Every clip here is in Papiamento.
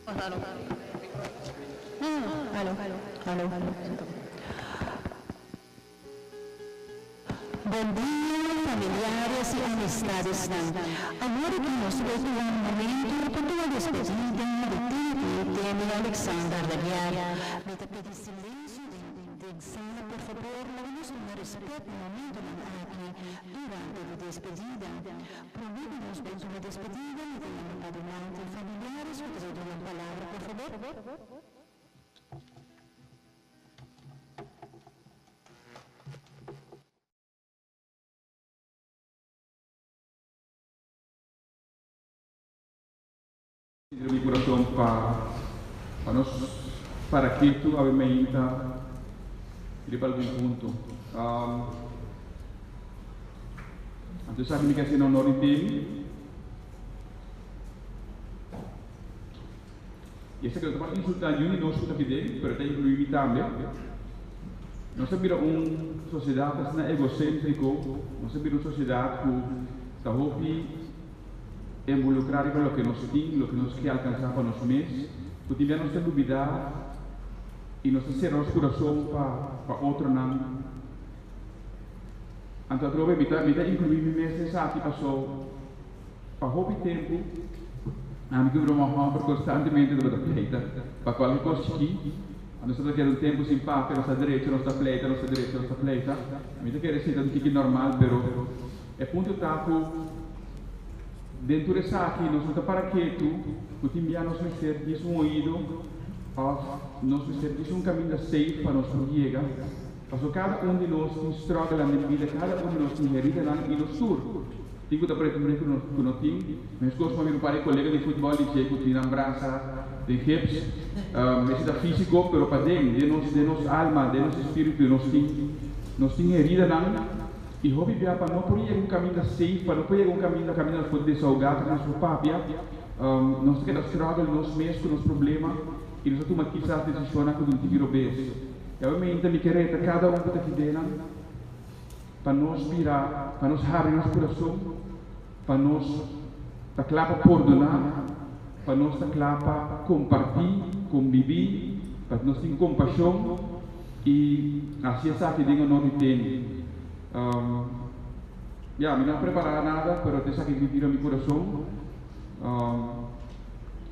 Aló, aló, aló. Bon dia, familiares y amistades. Awor cu nos ta tuma un momento pa tuma despedida di Timothy Temi Alexander de Aguiar. Mi ta pidi silencio den sala, por fabor, laga nos duna respet na momentonan aki durante di despedida. Prome cu nos bay tuma despedida, mi ta yama padilanti familiares cu ta bay duna un palabra, por fabor. Sinti mi kurason pa nos para ketu awe mainta riba algun punto. Anto esaki mi ke hasi na honor di Temi. I esaki no ta pa insultá niun di nos ku ta pidé, pero e ta inkluí mi tambe. Nos a bira un sosiedat asina egocéntriko, nos a bira un sosiedat ku ta hopi involukrá riba loke nos tin, loke nos ke alkansá pa nos mes, ku tin bia nos ta lubidá i nos ta sera nos kurason pa otronan. Anto atrobe mi ta mi ta inkluí mi mes den esaki paso pa hopi tempu ami ku mi ruman hòmber konstantemente tabata pleita pa kualke kos chikí. Nos ta keda un tempu sin papia, nos ta drecha, nos ta pleita, nos ta drecha, nos ta pleita. Mi ta kere si ta un tiki normal, pero e punto ta ku den tur esaki nos no ta para ketu ku tin bia nos mester djis un oido òf nos mester djis un kaminda safe pa nos por yega. Pasobra kada un di nos tin struggle-nan den bida, kada un di nos tin heridanan i nos tur tin ku ta pretende ku nos ku no tin. Meskos ku mi un par di kolega di futbòl di dje ku tin nan brasa den gips, mester ta físiko, pero paden, den nos den nos alma, den nos espíritu nos tin nos tin heridanan i hopi bia pa no por yega un kaminda safe, pa no por yega un kaminda kaminda nos por desahogá, kaminda nos por papia, nos ta keda struggle nos mes ku nos problema i nos ta tuma kisas desishonnan ku ta un tiki robes. I awe mi ke reta kada un ku ta kidenan pa nos bira, pa nos habri nos kurason, pa nos ta kla pa pordoná, pa nos ta kla pa kompartí, kombibí, pa nos tin kompashon i hasi esaki den honor di Temi. Ya, mi no a prepará nada, pero ta esaki mi bira mi kurason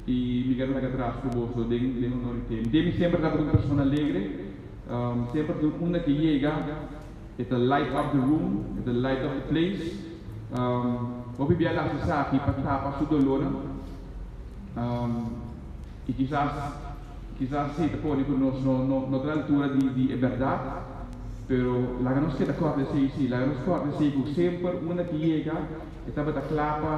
i mi kere laga tras ku boso den den honor di Temi. Temi semper tabata un persona alegre, semper unda ke yega E ta light up the room, e ta light up the place. Hopi bia ta hasi esaki pa tapa su dolornan. I kisas, kisas si ta pone ku nos no no no ta na altura di di e bèrdat, pero laga nos keda kòrda esei si, laga nos kòrda esei ku semper unda ki yega e tabata kla pa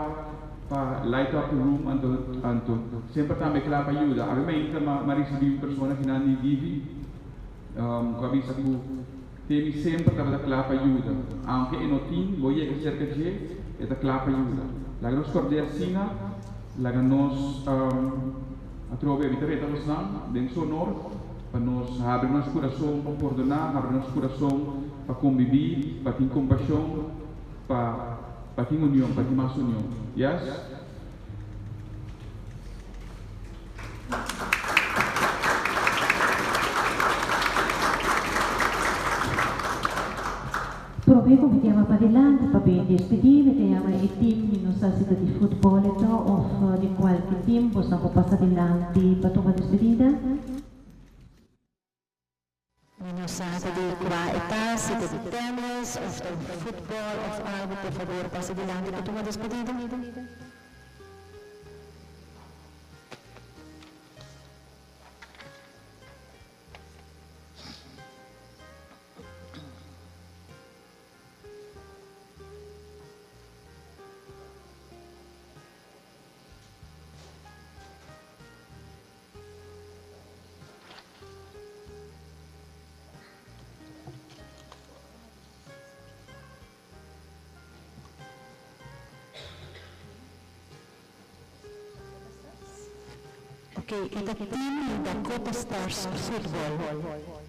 pa light up the room anto anto semper tambe kla pa yuda. Abi mainta m'a risibí un persona kinan di Divi ku a bisa ku Temi semper tabata kla pa yuda. Aunke e no tin, bo yega serka dje, e ta kla pa yuda. Laga nos kord'é asina, laga nos atrobe evita reta bosnan den su honor, pa nos habri nos kurason pa pordoná, habri nos kurason pa kombibí, pa tin kompashon, pa pa tin union, pa tin mas union. Yes? Prome ku mi ta yama padilanti pa bin despedí, mi ta yama e team, mi no sa si ta di futbòl e ta òf di kualke team, boso por pasa dilanti pa tuma despedida. Mi no sa ta di kua e ta, si ta di tennis of ta di futbòl of algu, por fabor pasa dilanti pa tuma despedida. Ok, e ta team di Dakota Stars Football.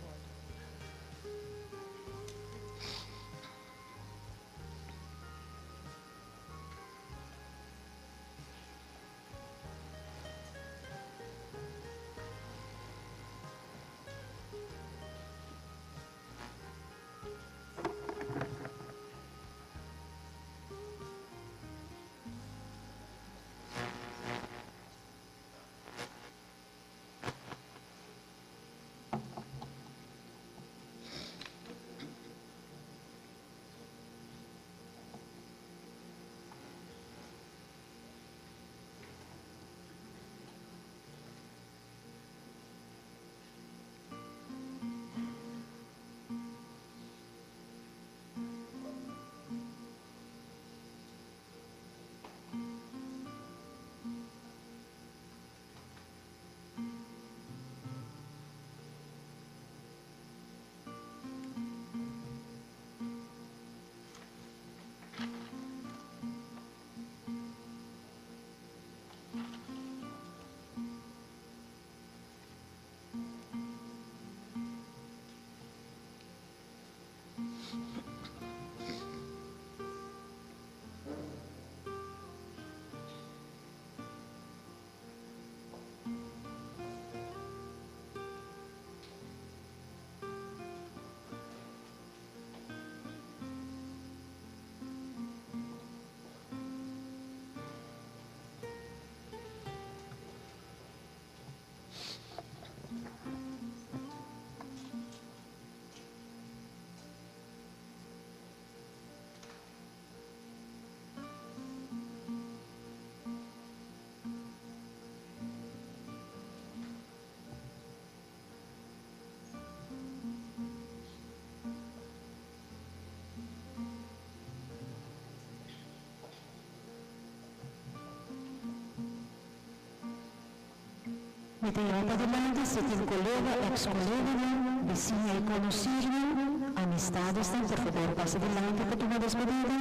Mi ta yama padilanti si tin colega, ex coleganan, bisiña y conocirnan, amistadesnan, por favor pasa dilanti pa tuma despedida.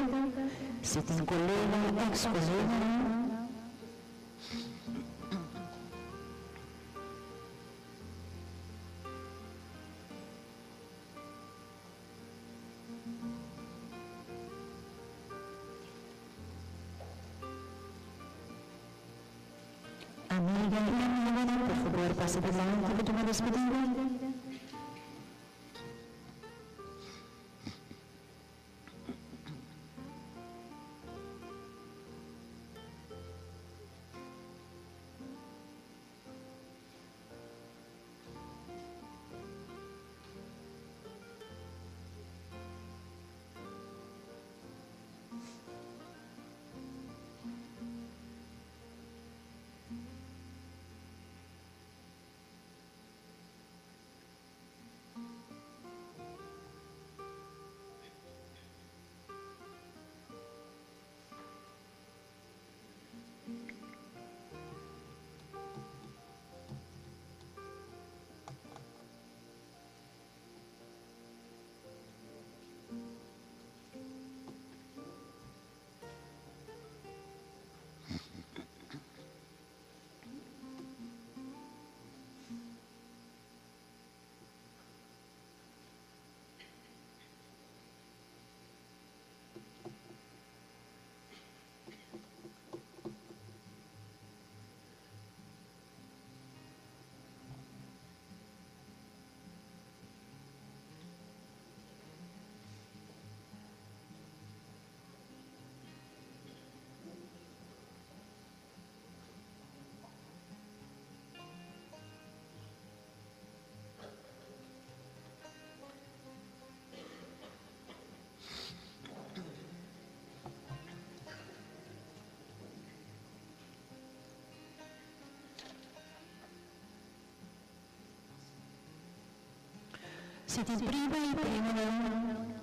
Si tin colega, ex coleganan. Amiga y amigonan, por favor pasa dilanti pa tuma despedida. Si tin prima y primonan,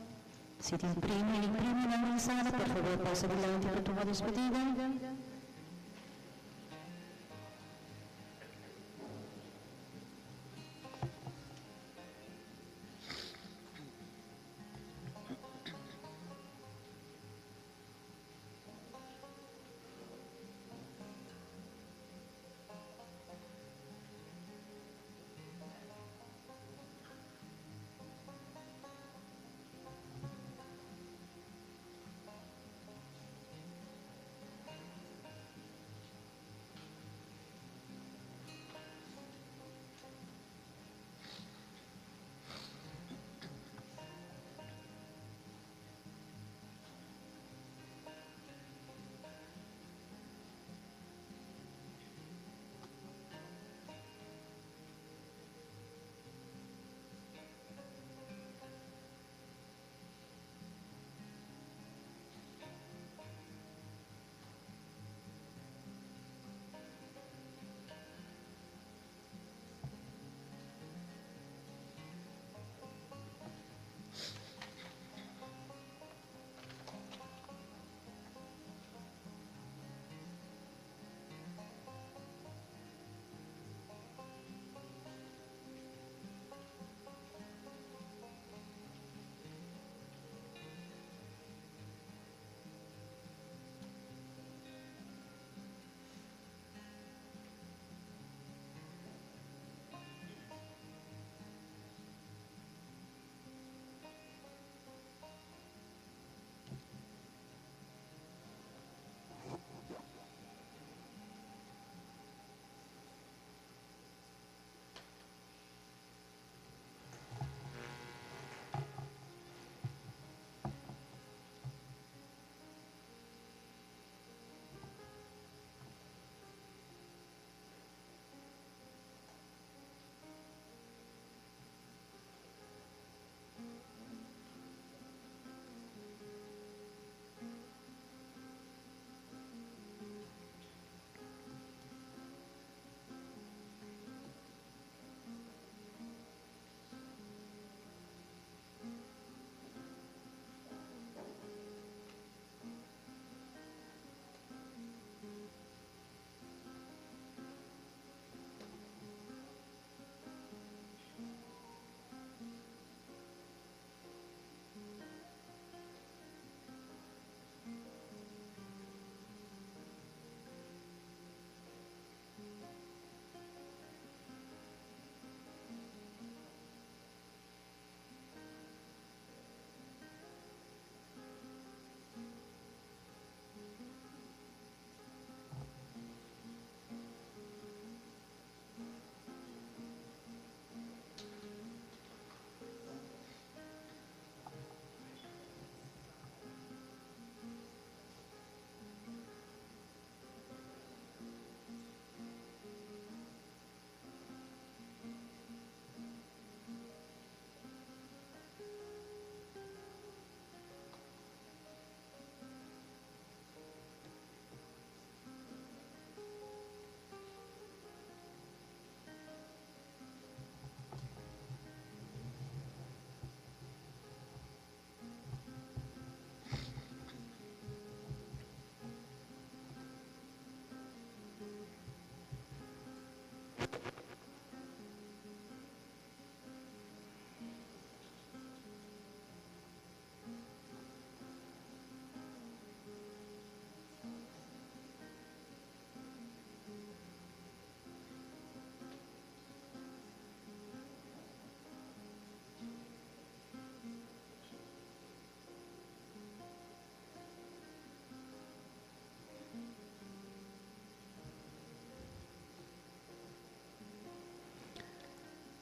si tin prima y primonan den sala, por favor pasa dilanti pa tuma despedida.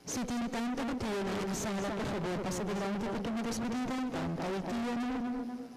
Si tin tanta ku tionan den sala, por fabor pasa dilanti pa tuma despedida. Tanta i tionan.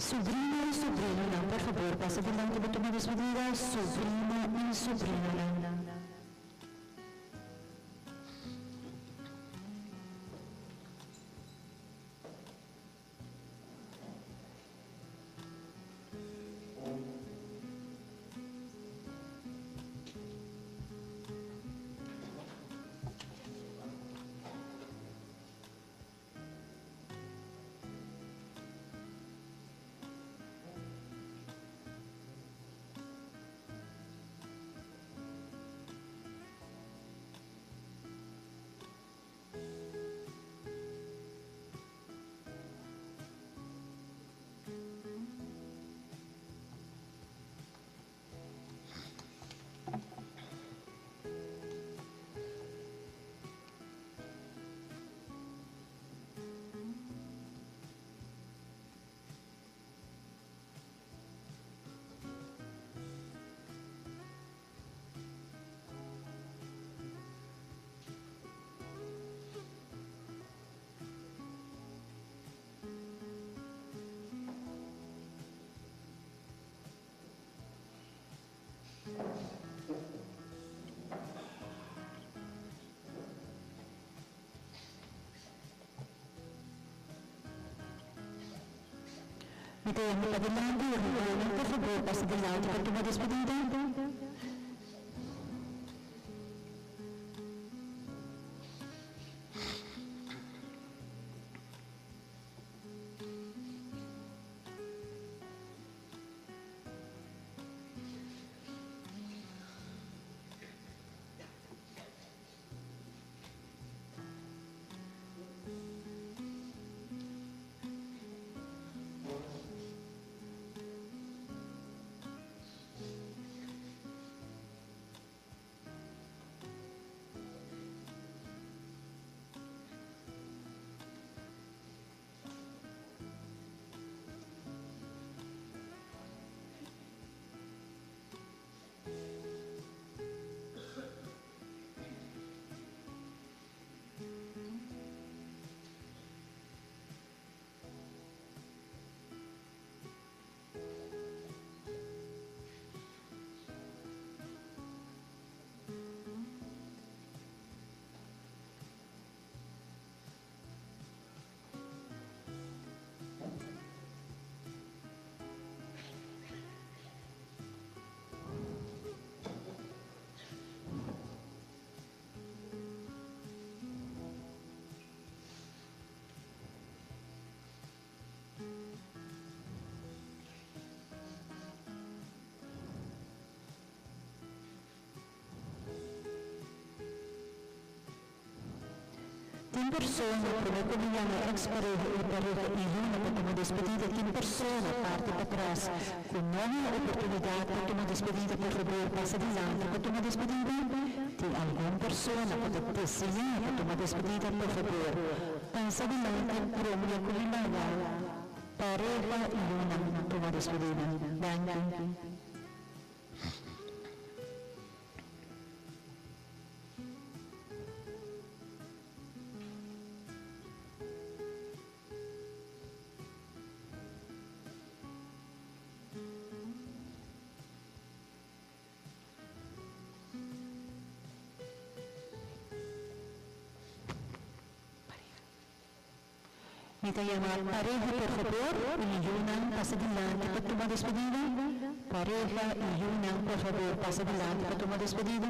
Sobrino y sobrinonan, por fabor pasa dilanti pa tuma despedida, sobrino y sobrinonan. Mi ta yama padilanti, rumannan, por fabor pasa dilanti pa tuma despedida. Tin persona promé ku mi yama e eks pareha i pareha i yunan pa tuma despedida tin persona parti patras ku no haña oportunidat pa tuma despedida por fabor pasa dilanti pa tuma despedida tin algun persona ku ta deseá pa tuma despedida por fabor pasa dilanti promé ku mi laga pareha i yunan tuma despedida danki. Mi ta yama pareha por fabor i yunan pasa dilanti pa tuma despedida. Pareha i yunan por fabor pasa dilanti pa tuma despedida.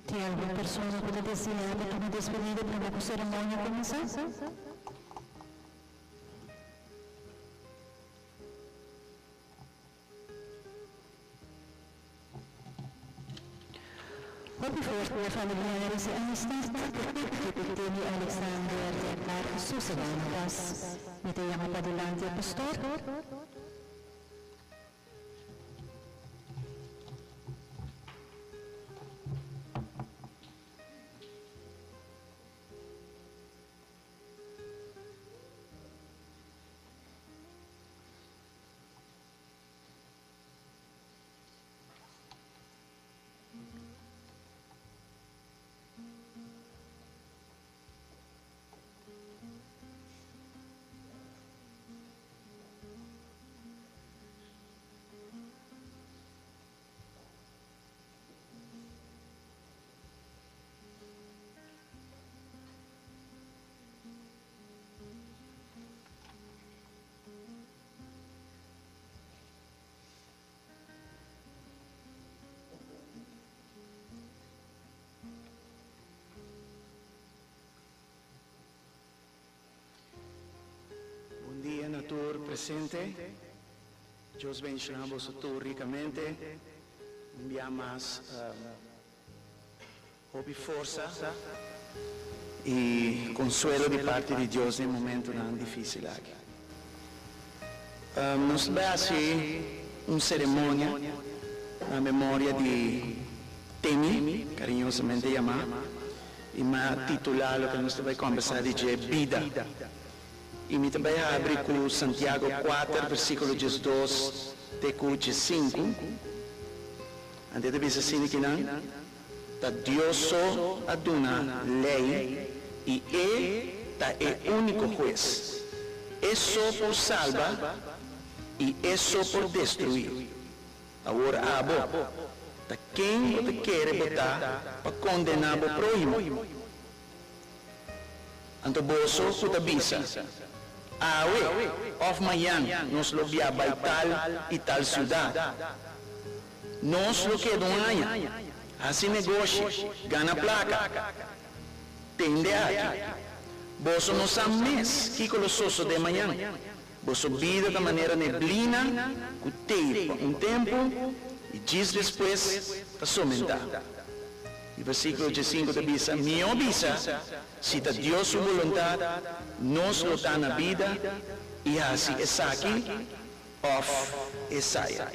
Tin algun persona ku ta deseá pa tuma despedida promé ku seremonia kuminsá? Hopi fuerte familiares i amistat ta pidi ku Temi Alexander sosegá na pas. Mi ta yama padilanti e pastor. Bon dia na tur presente. Dios bendiciona boso tur ricamente. Un bia mas hopi forsa y consuelo di parti di Dios den momentonan dificil aki. Nos ta bay haci un ceremonia na memoria di Temi, cariñosamente yama, y mi a titula loke nos ta bay combersa di dje Bida. Y mi ta bay habri cu Santiago cuater versiculo 12 te cu 15. Anto e ta bisa asina kinan, Ta Dios so a duna ley y E ta e unico hues. E so por salba y E so por destrui. Awor abo, ta ken bo ta kere bo ta pa condena bo prohimo? Anto boso ku ta bisa, Awe òf mañan nos lo bia bai tal i tal siudat. Nos lo keda un aña, hasi negoshi, gana plaka. Tende aki, boso no sa mes kiko lo sosodé mañan. Boso bida ta manera neblina ku tei pa un tempu i djis despues ta somentá. I versíkulo 15 ta bisa, Mihó bisa, si ta Dios su boluntat, nos lo ta na bida i hasi esaki òf esaya.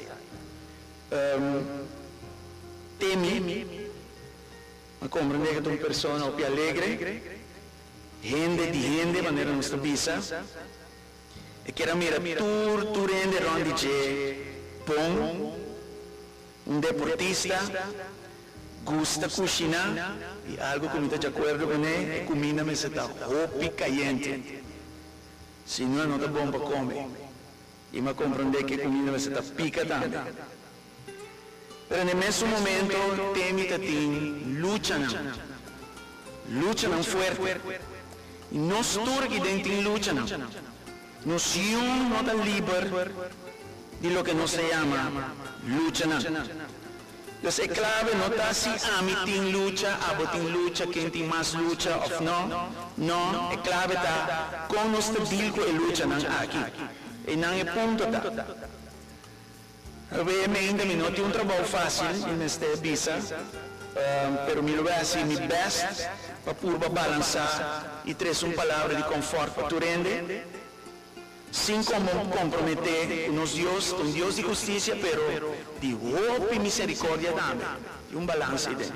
Temi, m'a komprendé ku ta un persona hopi alegre, hende di hende manera nos ta bisa. E kier a mira tur tur hende rònt di dje bon, un deportista, gusta kushiná i algu ku mi ta djakuerdo kuné, e kuminda mester ta hopi kayente, si no e no ta bon pa kome. I mi a komprendé ku e kuminda mester ta pika tambe. Pero na e mesun momento Temi ta tin luchanan, luchanan fuerte. I nos tur aki den tin luchanan. Nos yun no ta liber di loke nos ta yama luchanan. Dus e clave no ta si ami tin lucha, abo tin lucha, ken tin mas lucha of no. No, e clave ta con nos ta deal cu e luchanan aki. Einan e punto ta. Obviamente mi no tin un trabou fácil, mi mester bisa, pero mi lo bay haci mi best pa purba balansa y trece un palabra di confort pa tur hende, sin compromete cu nos Dios ta un Dios di husticia pero di hopi misericordia tambe, tin un balans eyden.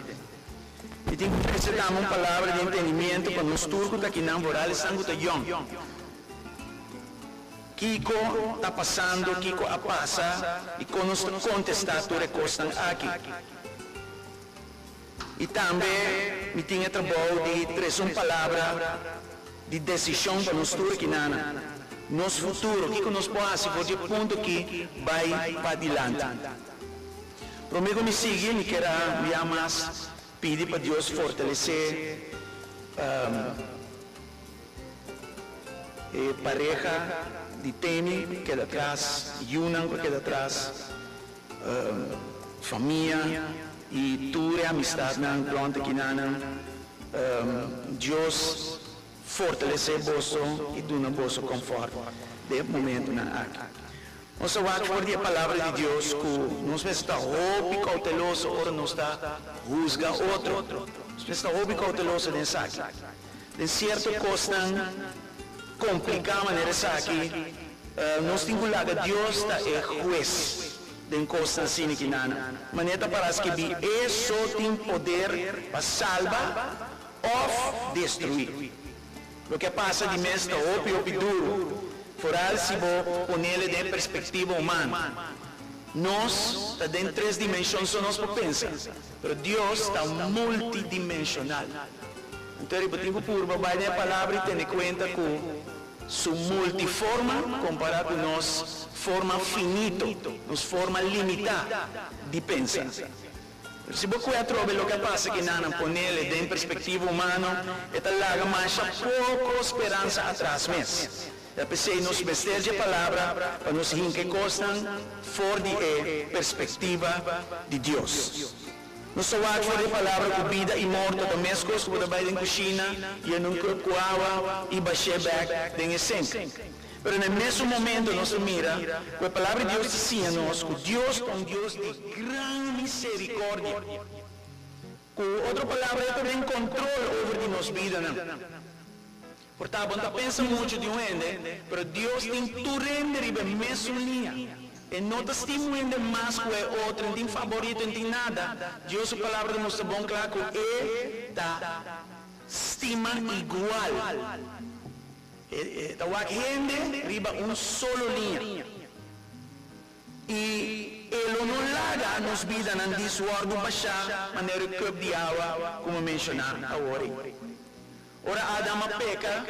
Mi tin cu trece tambe un palabra di entendimiento pa nos tur cu ta akinan, vooral esnan cu ta yong. Kiko ta pasando, kiko a pasa i kon nos ta kontestá tur e kosnan aki? I tambe mi tin e trabou di trese un palabra di desishon pa nos tur kinanan. Nos futuro, kiko nos por hasi for di e punto aki bai padilanti? Promé ku mi sigui, mi kier a bia mas pidi pa Dios fortalesé E pareha di Temi keda atras, yunan ku a keda atras, famia i tur e amistatnan rònt akinanan. Dios fortalesé boso i duna boso kònfòrt den e momentunan aki. Nos a wak for di e Palabra di Dios ku nos mester ta hopi kouteloso ora nos ta husga otro. Nos mester ta hopi kouteloso den esaki. Den sierto kosnan kompliká manera esaki, nos tin ku laga Dios ta e hues den kosnan asina ki nana. Manera ta pará skibí, E so tin poder pa salba òf destruí. Loke a pasa di mes ta hopi hopi duru, foral si bo ponele den e perspektiva humano. Nos ta den tres dimenshon so nos por pensa, pero Dios ta multidimenshonal. Anto riba tin ku purba bai den e palabra i tene kuenta ku su multiforma kompará ku nos forma finito, nos forma limitá di pensa. Pero si bo kue atrobe loke a pasa ki nan a ponele den perspektiva humano, e ta laga masha poko speransa atras mes. Ta p'esei nos mester dje palabra pa nos hinka e kosnan for di e perspektiva di Dios. Nos ta wak for di e palabra ku bida i morto ta meskos ku bo ta bai den kushina, yena un kòp ku awa i bash'é bèk den e sink. Pero na e mesun momento nos ta mira ku e palabra di Dios ta siña nos ku Dios ta un Dios di gran miserikòrdia. Ku otro palabra e ta den kontrol over di nos bidanan. Por ta bo no ta pensa muchu di un hende, pero Dios tin tur hende riba e mesun liña. E no ta stima un hende mas ku e otro, e no tin faborito, e no tin nada. Dios su Palabra ta mustra bon kla ku e ta stima igual. E ta wak hende riba un solo liña. I e lo no laga nos bidanan dis wòrdu bashá manera e kùp di awa ku mi menshoná awor ei. Ora Adam a peka,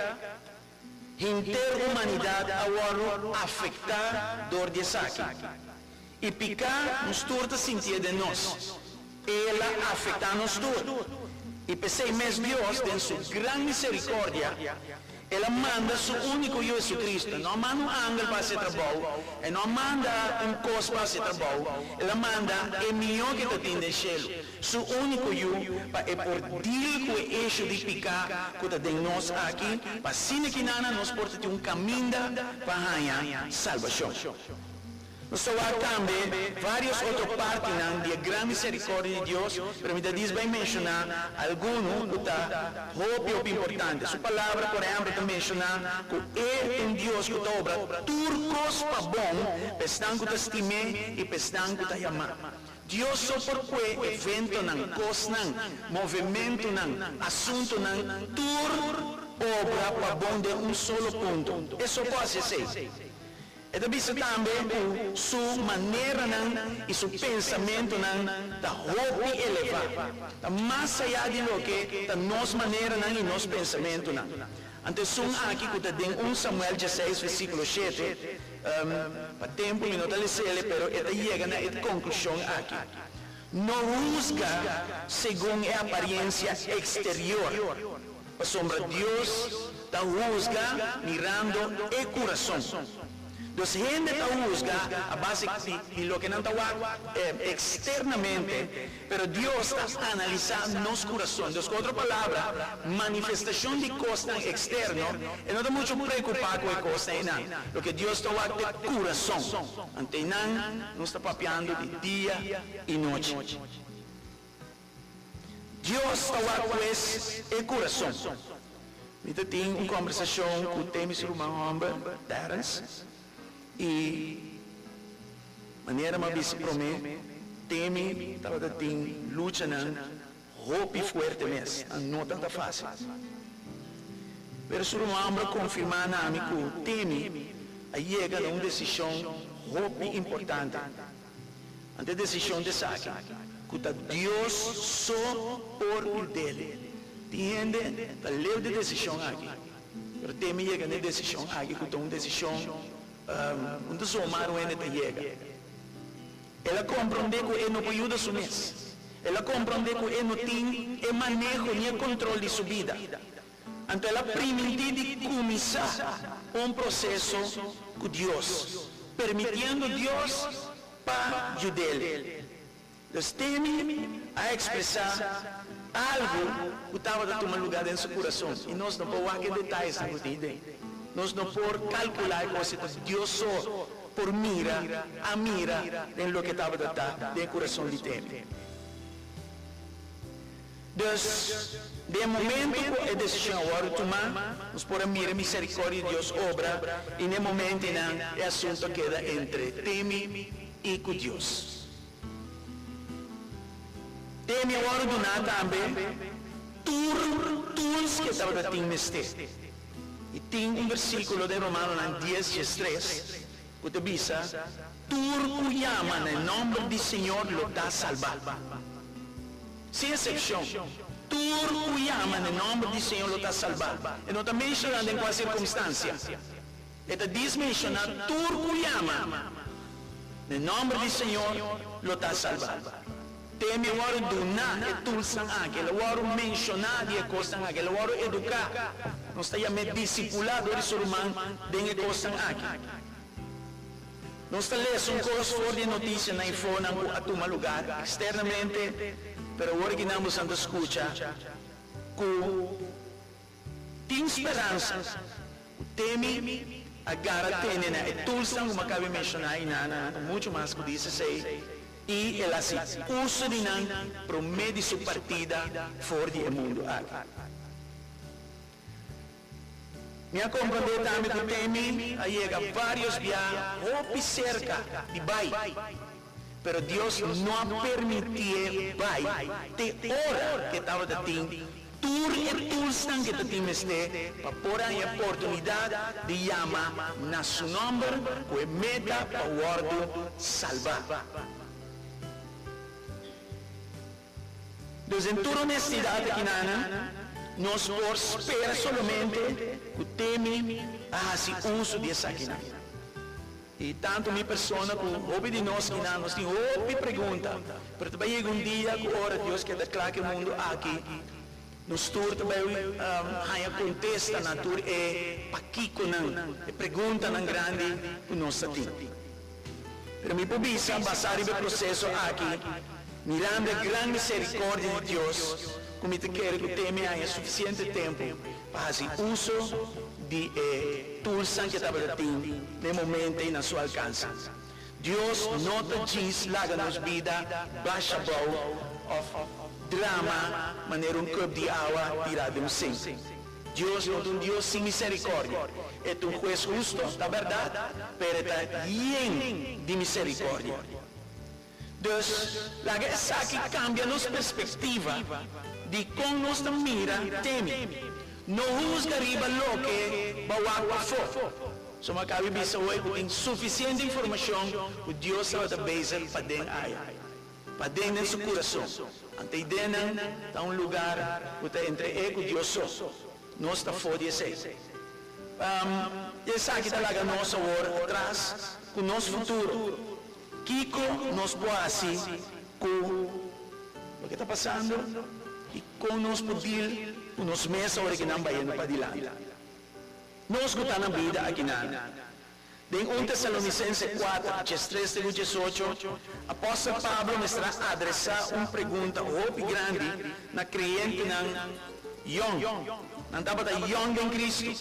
henter humanidat a wòrdu afektá dor di esaki. I piká nos tur ta sintié den nos. El a afektá nos tur. I p'esei mes Dios, den su gran miserikòrdia, El a manda su úniko Yu Jesucristo. E no a manda un angel pa hasi e trabou, E no a manda un kos pa hasi e trabou, El a manda e mihó ku e ta tin den shelu, Su úniko Yu, pa E por deal ku e ishu di piká ku ta den nos aki, pa asina kinana nos por ta tin un kaminda pa haña salbashon. Nos ta wak tambe vários otro partinan di e gran miserikòrdia di Dios, pero mi ta dis bai menshoná algun ku ta hopi hopi importante. Su Palabra, por ehèmpel, ta menshoná ku e ta un Dios ku ta obra tur kos pa bon pa esnan ku ta stim'é i pa esnan ku ta yamá. Dios so por kue eventonan, kosnan, movementunan, asuntunan, tur obra pa bon den un solo punto. E so por hasi esei. E ta bisa tambe ku su maneranan i su pensamentunan ta hopi elevá, ta mas ayá di loke ta nos maneranan i nos pensamentunan. Anto esun aki ku ta den un Samuel dieseis versíkulo shete, pa tempu mi no ta les'ele, pero e ta yega na e konklushon aki, No husga segun e apariensia eksterior, pasobra Dios ta husga mirando e kurason. Dus hende ta husga a base di loke nan ta wak eksternamente, pero Dios ta analisá nos kurason. Dus ku otro palabra, manifestashon di kosnan eksterno, e no ta muchu preokupá ku e kosnan einan. Loke Dios ta wak ta e kurason. Anto einan nos ta papiando di dia i nochi. Dios ta wak pues e kurason. Mi ta tin un kòmbersashon ku Temi su ruman hòmber, Terrence, i manera mi a bisa promé, Temi tabata tin luchanan hopi fuerte mes, nan no tabata fásil. Pero su ruman hòmber a konfirmá na mi ku Temi a yega na un desishon hopi importante. Ante desishon di esaki, ku ta Dios so por yud'el. Tin hende ta leu di e desishon aki, pero teme yega na e desishon aki ku ta un desishon un ta zomar un hende ta yega. El a komprondé ku e no por yuda su mes. El a komprondé ku e no tin e maneho ni e kontrol di su bida. Anto el a primintí di kuminsá un proseso ku Dios, permitiendo Dios pa yud'el. Dus Temi a ekspresá algu ku tabata tuma lugá den su kurason, i nos no por wak e detayesnan ku tin den. Nos no por kalkulá e kos, ta Dios so por mira, a mira den loke tabata ta den e kurason di Temi. Dus, den e momento ku e desishon a wòrdu tumá, nos por a mira e miserikòrdia di Dios obra, i na e momentonan e asuntu a keda entre Temi i ku Dios. Temi a wòrdu duná tambe tur tools ku e tabata tin mester. I tin un versíkulo den Romanonan dies 13 ku ta bisa, Tur ku yama na e nòmber di Señor lo ta salbá. Sin eksepshon, tur ku yama na e nòmber di Señor lo ta salbá. E no ta menshoná den kua sirkumstansia. E ta dis menshoná tur ku yama na e nòmber di Señor lo ta salbá. Teme wòrdu duná e toolsnan aki, el a wòrdu menshoná di e kosnan aki, el a wòrdu eduká. Nos ta yam'é disipulá dor di su ruman den e kosnan aki. Nos ta lesa un kos for di e notisianan i fonan ku a tuma lugar eksternamente, pero awor aki nan bosan ta skucha ku tin speransa ku Temi a gara tene na e toolsnan ku mi a kabi menshoná i nan ta muchu mas ku dies esei i el hasi uso di nan promé di su partida for di e mundu aki. Mi a komprondé tambe ku Temi a yega vários bia hopi serka di bai, pero Dios no a permitié bai te ora ku e tabata tin tur e toolsnan ku e ta tin mester pa por haña e oportunidat di yama na su nòmber ku e meta pa wòrdu salbá. Dus den tur honestidad aki nana, nos por spera solamente cu Temi a haci uso di esakinan. Y tanto mi persona cu hopi di nos kinan nos tin hopi pregunta, pero ta bay yega un dia cu ora Dios keda cla cu e mundo aki, nos tur ta bay haya contesta na tur e pakiconan, e preguntanan grandi cu nos ta tin. Pero mi por bisa, basá riba e proseso aki, mirando e gran misericordia di Dios, cu mi ta kere cu te mi haña suficiente tempu pa haci uso di e toolsnan cu e tabata tin na e momento ei na su alcanse. Dios no ta djis laga nos bida basha bou of drama manera un cup di awa tirá den un sink. Dios no ta un Dios sin misericordia. E ta un hues husto, ta berdad, pero e ta yen di misericordia. Dus, laga esaki kambia nos perspektiva di kon nos ta mira Temi. No husga riba loke bo a wak pafó. Suma kabi bisa hoy ku tin sufisiente informashon ku Dios tabata bezig paden aya, paden den su kurason. Ante idenan ta un lugar ku ta entre e ku Dios so. Nos ta for di esei. I esaki ta laga nos awor atras ku nos futuro. Kiko nos por hasi ku loke ta pasando i kon nos por deal ku nos mes awor ki nan bayendo padilanti? Nos ku ta na bida akinan. Den un Tesalonisense kuater, diestres te ku diesocho, apòstel Pablo mester a adresá un pregunta hopi grandi na kreyentenan yòn. Nan tabata yòn den Kristu.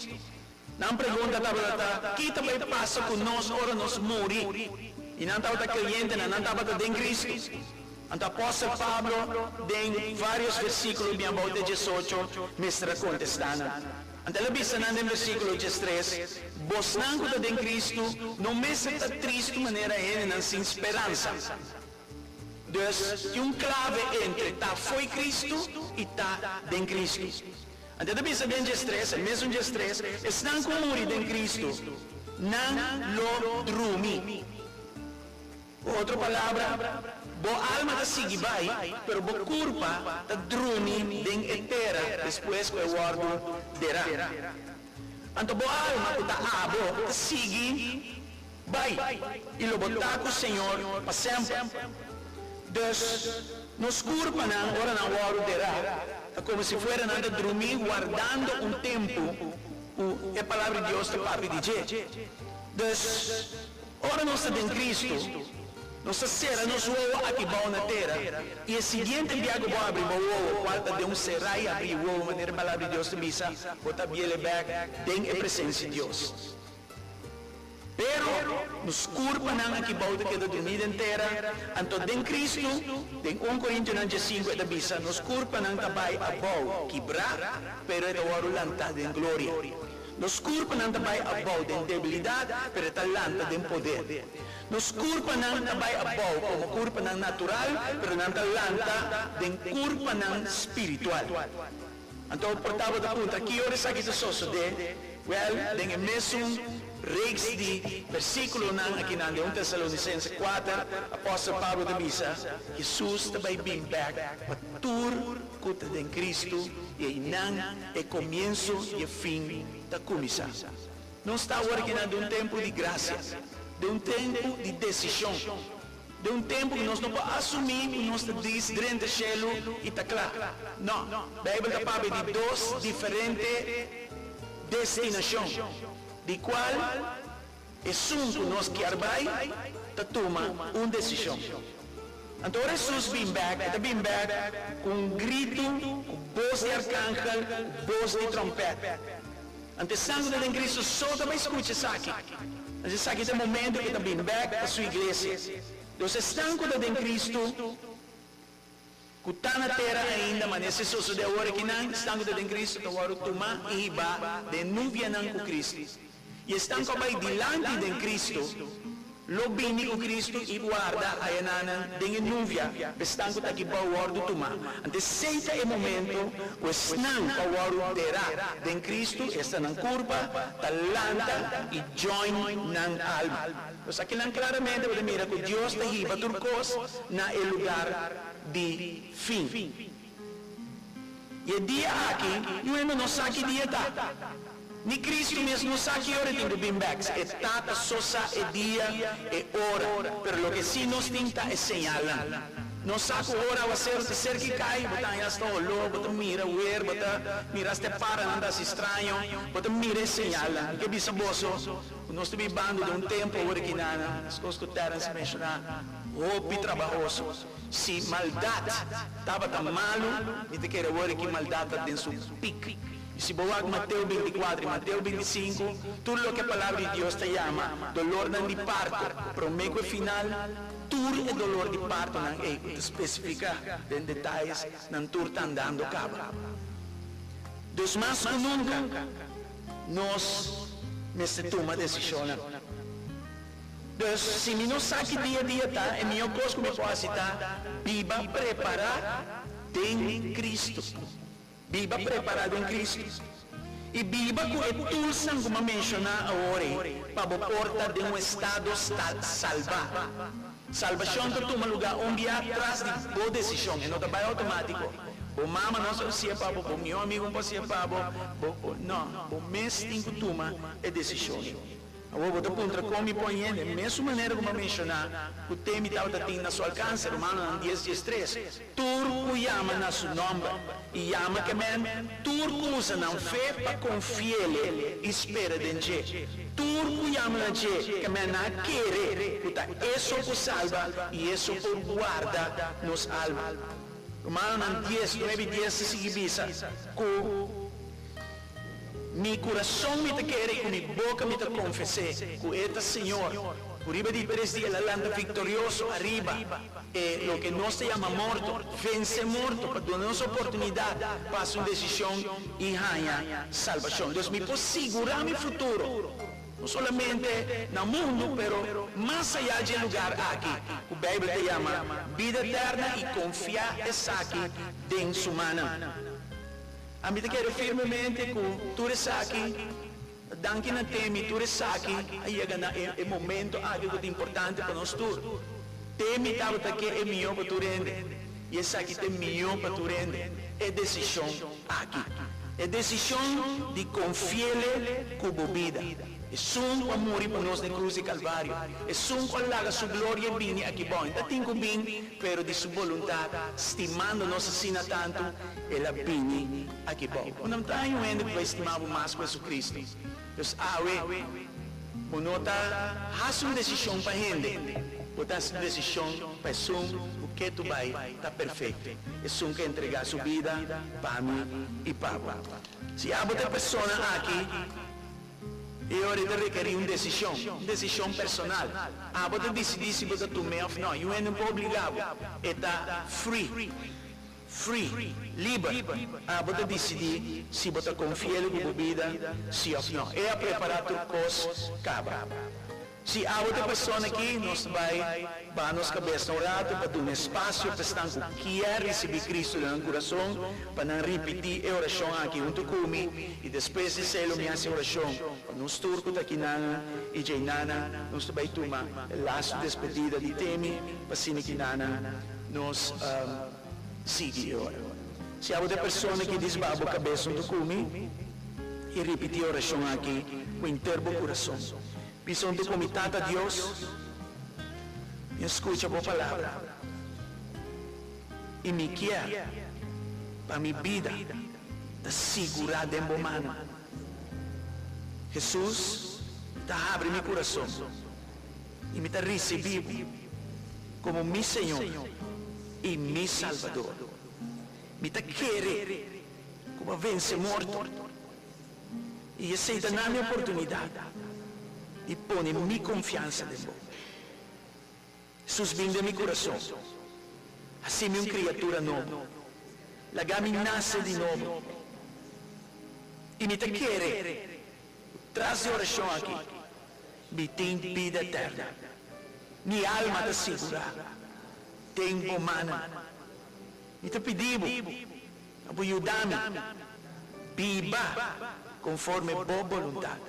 Nan pregunta tabata ta, Ki ta bai pasa ku nos ora nos muri? I nan tabata kreyentenan, nan tabata den Kristu. Anto apòstel Pablo den vários versíkulo bien abou te diesocho mester a kontestá nan. Anto el a bisa nan den versíkulo diestres, Bosnan ku ta den Kristu no mester ta tristu manera hendenan sin speransa. Dus, tin un klave entre ta fo'i Kristu i ta den Kristu. Anto e ta bisa den diestres, e mesun diestres, Esnan ku muri den Kristu, nan lo drumi. Ku otro palabra, bo alma ta sigui bai, pero bo kurpa ta drumi den e tera despues ku e wòrdu derá. Anto bo alma ku ta abo ta sigui bai, i lo bo ta ku Señor pa semper. Dus, nos kurpanan ora nan wòrdu derá ta komo si fuera nan ta drumí wardando un tempu ku e Palabra di Dios ta papia di dje. Dus. Ora nos ta den Cristo, nos ta cera nos wowo aki bao na tera, y e siguiente bia cu bo abri bo wowo, cual ta den un cera y abri wowo, manera e Palabra di Dios ta bisa, bo ta biele bek den e presencia di Dios. Pero, nos curpanan aki bao ta keda drumi den tera, anto den Cristo, den un Corintionan diescinco e ta bisa, nos curpanan ta bay abao, kibra, pero e ta worde lanta den gloria. Nos kurpanan ta bai abou den debilidat, pero e ta lanta den poder. Nos kurpanan ta bai abou komo kurpanan natural, pero nan ta lanta den kurpanan spiritual. Anto por ta bo ta puntra ki ora esaki ta sosodé? Wèl, den e mesun reeks di versíkulonan akinan den un Tesalonisense kuater, apòstel Pablo ta bisa, Hesus ta bai bin bèk pa tur ku ta den Kristu i einan e komienso i e fin ta kuminsá. Nos ta awor akinan den un tempu di grasia, den un tempu di desishon, den un tempu ku nos no por asumí ku nos ta dis drenta shelu i ta kla. No, Beibel ta papia di dos diferente destinashon, di kual esun ku nos kier bai ta tuma un desishon. Anto ora Hesus bin bek, e ta bin bek ku un gritu, ku bos di arkangel, ku bos di tròmpèt. Anto esnan ku ta den Kristu so ta bai skucha esaki. Anto esaki ta e momentu ku e ta bin bek pa su iglesia. Dus esnan ku ta den Kristu, ku ta na tera ainda, manera si sosodé awor akinan, esnan ku ta den Kristu ta wòrdu tumá i hibá den nubianan ku Kristu. I esnan ku a bai dilanti den Kristu lo bini ku Kristu i warda ayananan den e nuvia pa esnan ku ta aki bou wòrdu tumá. Anto esei ta e momento ku esnan ku a wòrdu derá den Kristu, esta nan kurpa, ta lanta i join nan alma. Nos akinan klaramente bo ta mira ku Dios ta hiba tur kos na e lugar di fin. I e dia aki, niun hende no sa ki dia ta. Ni Cristo mes no sa ki ora e tin ku bin bèk. E Tata so sa e dia, e ora. Pero loke sí nos tin ta e señalnan. Nos sa ku ora awaseru ta serka i kai, bo ta haña asta holó, bo ta mira wer, bo ta mira asta e paranan ta hasi straño, bo ta mira e señalnan. Mi ke bisa boso ku nos ta bibando den un tempu awor aki nan, meskos ku Terence a menshoná, hopi trabahoso. Si maldat tabata malu, mi ta kere awor ki maldat ta den su pik. I si bo wak Mateo bintikuater i Mateo bintisinku, tur loke e Palabra di Dios ta yama dolornan di parto promé ku e final, tur e dolor di partonan ei ku ta spesifiká den detayes, nan tur ta andando kaba. Dus mas ku nunka nos mester tuma desishonnan. Dus, si mi no sa ki dia dia ta, e mihó kos ku mi por hasi ta biba prepará den Kristu. Biba prepará den Kristu. I biba ku e toolsnan ku mi a menshoná awor ei pa bo por ta den un estado salbá. Salbashon ta tuma lugá un bia tras di bo desishon, e no ta bai outomátiko. Bo mama no sa hasié pa bo, bo mihó amigu no por hasié pa bo, bo, no, bo mes tin ku tuma e desishon ei. Awor bo ta puntra kon mi pon hende, mesun manera ku mi a menshoná ku te mi tabata tin na su alkanse, Romanonan dies 13, Tur ku yama na su nòmber, i yama ke men tur ku usa nan fe pa konfi'El i spera den dje. Tur ku yama na dje ke men nan a kere ku ta E so por salba i E so por warda nos alma. Romanonan dies, nuebe i dies ta sigui bisa ku. Mi kurason mi ta kere i ku mi boka mi ta konfes'é ku E ta Señor, ku riba di tres dia El a lanta viktorioso ariba e loke nos ta yama morto, vense morto pa duna nos oportunidat pa hasi un desishon i haña salbashon. Dus mi por sigurá mi futuro, no solamente na mundu pero mas ayá dje lugar aki ku Beibel ta yama bida eterna i konfiá esaki den Su mannan. Ami ta kere firmemente ku tur esaki, danki na Temi, tur esaki a yega na e momento aki ku ta importante pa nos tur. Temi tabata ke e mihó pa tur hende, i esaki ta e mihó pa tur hende, e desishon aki. E desishon di konfi'Ele ku bo bida. Esun ku a muri pa nos na e krus di Kalvario, esun ku a laga su gloria bini aki bou, e ta tin ku bin, pero di su boluntat, stimando nos asina tantu, El a bini aki bou. Bo no ta haña un hende ku bai stima bo mas ku Jesucristo. Dus awe, bo no ta hasi un desishon pa hende, bo ta hasi un desishon pa esun ku ke tu bai ta perfekto, esun ku a entregá su bida pa mi i pa bo. Si abo ta e persona aki, e ora e ta rekerí un desishon, un desishon personal. Abo ta disidí si bo ta tum'é òf nò, i un hende no por obligá bo. E ta free. Free, liber, abo ta disidí si bo ta konfiel ku bo bida, si òf nò. E a prepará tur kos kaba. Si abo ta e persona aki, nos ta bai baha nos kabes na un ratu pa duna espasio pa esnan ku kier risibí Kristu den nan kurason pa nan ripití e orashon aki huntu ku mi, i despues di esei lo mi hasi orashon pa nos tur ku ta aki nana i djei nana. Nos ta bai tuma e lastu despedida di Temi pa asina ki nana nos sigui e ora. Si abo ta e persona ki dis baha bo kabes huntu ku mi i ripití e orashon aki ku henter bo kurason, bisa huntu ku mi, Tata Dios, mi a skucha bo palabra i mi kier pa mi bida ta sigurá den bo mannan. Hesus, mi ta habri mi kurason i mi ta risibí bo komo mi Señor i mi Salbador. Mi ta kere ku bo a vense morto i esei ta na mi oportunidat di pone mi konfiansa den bo. Hesus bin den mi kurason, hasi mi un kriatura nobo, laga mi nase di nobo i mi ta kere ku tras di orashon aki Mi tin bida eterna. Mi alma ta sigurá den bo mannan. Mi ta pidi bo pa bo yuda mi biba konforme bo boluntat.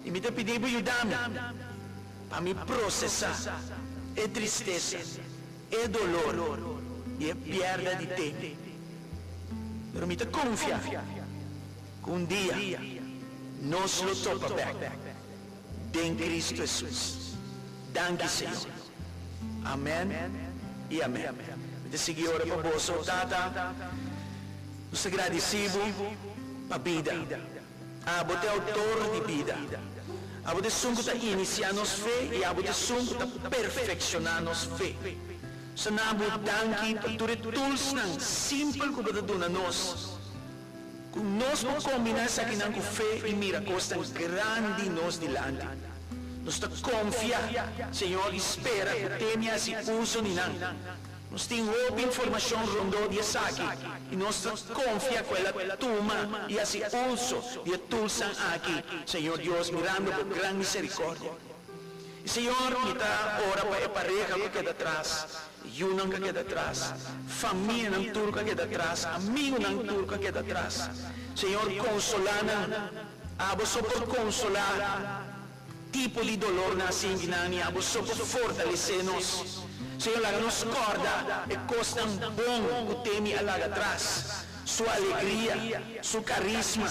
I mi ta pidi bo yuda mi pa mi prosesá e tristesa, e dolor di e pièrda di temi. Pero mi ta konfia. Ku un dia nos lo topa bek den Cristo Hesus. Danki Señor. Amen y amen. Mi ta sigui ora pa boso. Tata, nos ta gradisi Bo pa bida. Abo ta e autor di bida. Abo ta esun ku ta inisia nos fe y Abo ta esun ku ta perfecciona nos fe. Sana Bo danki pa tur e toolsnan simpel ku Bo ta duna nos. Ku nos por kombiná esakinan ku fe i mira kosnan grandi nos dilanti. Nos ta konfia, Señor, i spera ku temi hasi uso di nan. Nos tin hopi informashon rondó di esaki i nos ta konfia ku el a tuma i hasi uso di e toolsnan aki, Señor Dios, mirando Bo gran miserikòrdia. I Señor, mi ta ora pa e pareha ku keda atras, yunan ku a keda atras, famianan tur ku a keda atras, amigunan tur ku a keda atras. Señor, konsolá nan. Abo so por konsolá tipo di dolornan asinti nan i abo so por fortalesé nos. Señor, laga nos kòrda e kosnan bon ku Temi a laga atras. Su alegria, su karisma,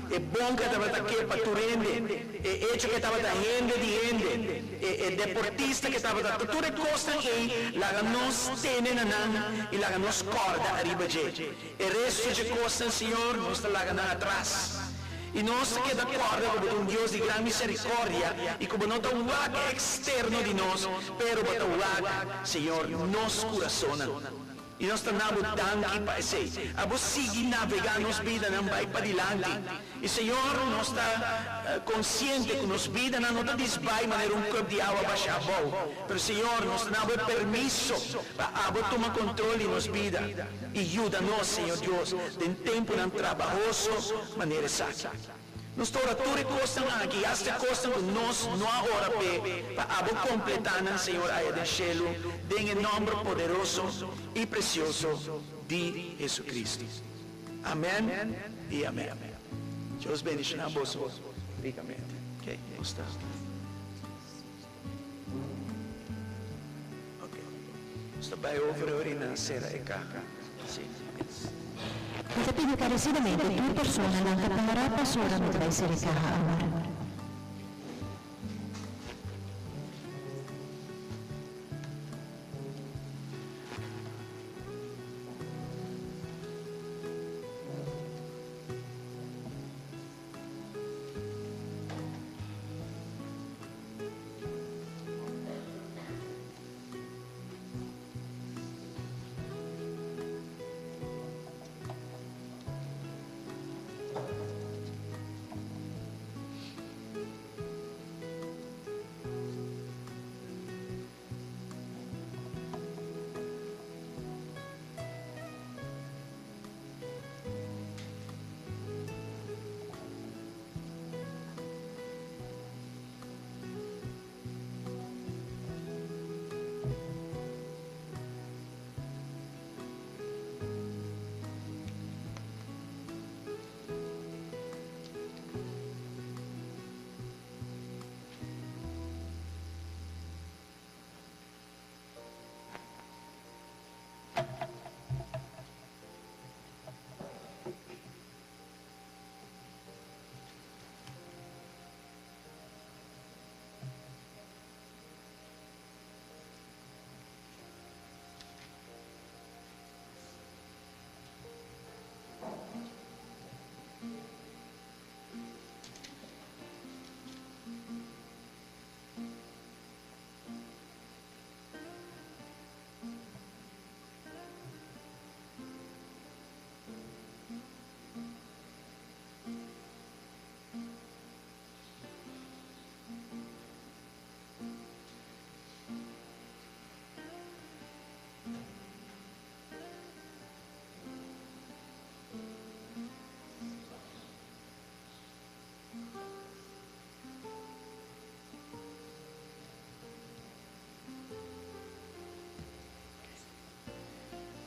e bon ku e tabata ke pa tur hende, e echo ku e tabata hende di hende, e e deportista ku e tabata, ta tur e kosnan ei laga nos tene na nan i laga nos kòrda ariba dje. E resto dje kosnan, Señor, nos ta laga nan atras. I nos ta keda kòrda ku bo ta un Dios di gran miserikòrdia i ku bo no ta wak e eksterno di nos, pero bo ta wak, Señor, nos kurasonnan. I nos ta na bo danki pa esei. Abo sigui navegá nos bidanan bai padilanti. I Señor, nos ta konsiente ku nos bidanan no ta disbai manera un kòp di awa basha abou. Pero Señor, nos ta na bo e permiso pa abo tuma kontrol di nos bida i yuda nos, Señor Dios, den tempunan trabahoso manera esaki. Nos ta ora tur e kosnan aki, i asta e kosnan ku nos no a ora p'e, pa abo kompletá nan, Señor, aya den shelu, den e nòmber poderoso i presioso di Jesucristo. Amèn i amèn. Dios bendishoná boso rikamente. Ok, nos ta. Ok, nos ta bai over ora i nan sera e kaha. Si, yes. Mi ta pidi encarecidamente tur persona nan ta para pasobra mi ta bai sera e kaha awor.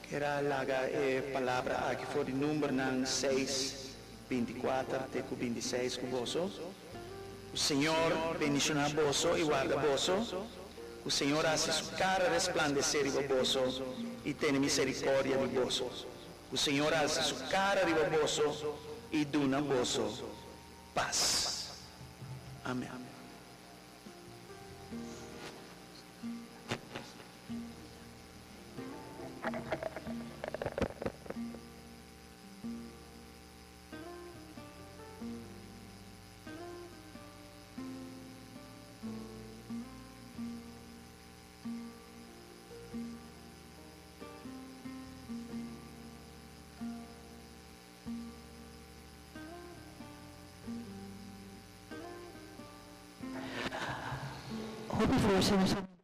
Kier a laga e palabra aki for di Numbernan seis, bintikuater te ku bintiseis ku boso. Ku Señor bendishoná boso i warda boso. Ku Señor hasi su kara resplandesé riba boso i tene miserikòrdia di boso. Ku Señor alsa su kara riba boso i duna boso pas. Amèn. Hopi forsa nos.